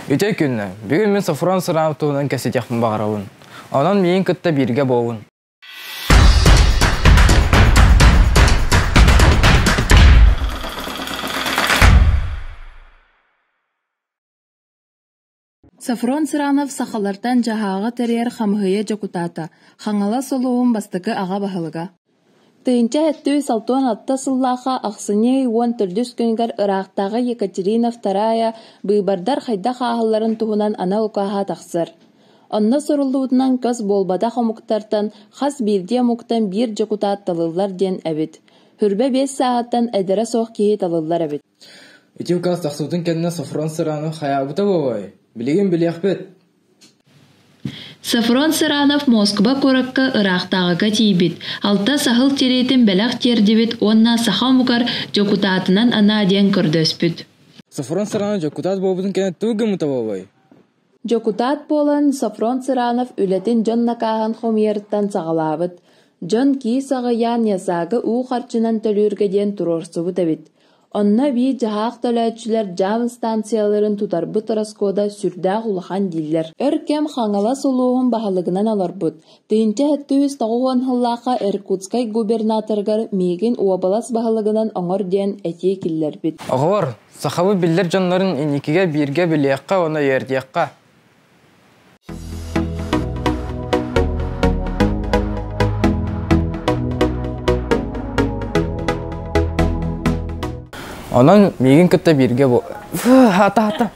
Үтүө күннэ. Бүгүн мин Софрон Сыраанов туһунан кэпсэтиэхпин баҕарабын. Онон миигин кытта бииргэ буолун. Софрон Сыранов сахалартан дьаһааҕы тэрийэр хамыыһыйа дьокутаата, Хаҥалас улууһун бастакы аҕа баһылыга. 1766 сыллаахха ахсынньы ый 14 күнүгэр ыраахтааҕы Екатерина Вторая быыбардар хайдах ааһалларын туһунан анал укааһа тахсар. Онно суруллубутунан көс буолбатах омуктартан хас биирдии омуктан биир дьокутаат талыллар диэн эбит. Хүрбэ биэс сааһыттан эдэрэ суох киһи талыллар эбит. Ити укаас тахсыбытын кэннэ Софрон Сыранов хайаабыта буолуой? Билигин билиэхпит. Софрон Сыранов Москуба куоракка ыраахтааҕыга тиийбит, алта саһыл тириитин бэлэх тиэрдибит уонна саха омугар дьокутаатынан анаа диэн көрдөспүт. Софрон Сыранов дьокутаат буолбутун кэннэ тугу гыммыта буолуой? Дьокутаат буолан Софрон Сыранов үлэтин дьон накааһын хомуйарыттан саҕалаабыт. Дьон киис аҕыйаан ЯСАГы уу харчынан төлүүргэ диэн туруорсубут эбит. Онно эбии дьаһаах төлөөччүлэр дьаам станцияларын тутарбыт ороскуота сүрдээх улахан дииллэр. Өр кэм Хаҥалас улууһун баһылыгынан олорбут. 1790 сыллаахха Иркутскай губернаторыгар миигин уобалас баһылыгынан оҥор диэн этии киллэрбит. Оҕолор, сахабыт биллэр дьоннорун инникигэ бииргэ билиэххэ уонна үөрдүөххэ. Онон миигин кытта бииргэ бу... Хата-хата.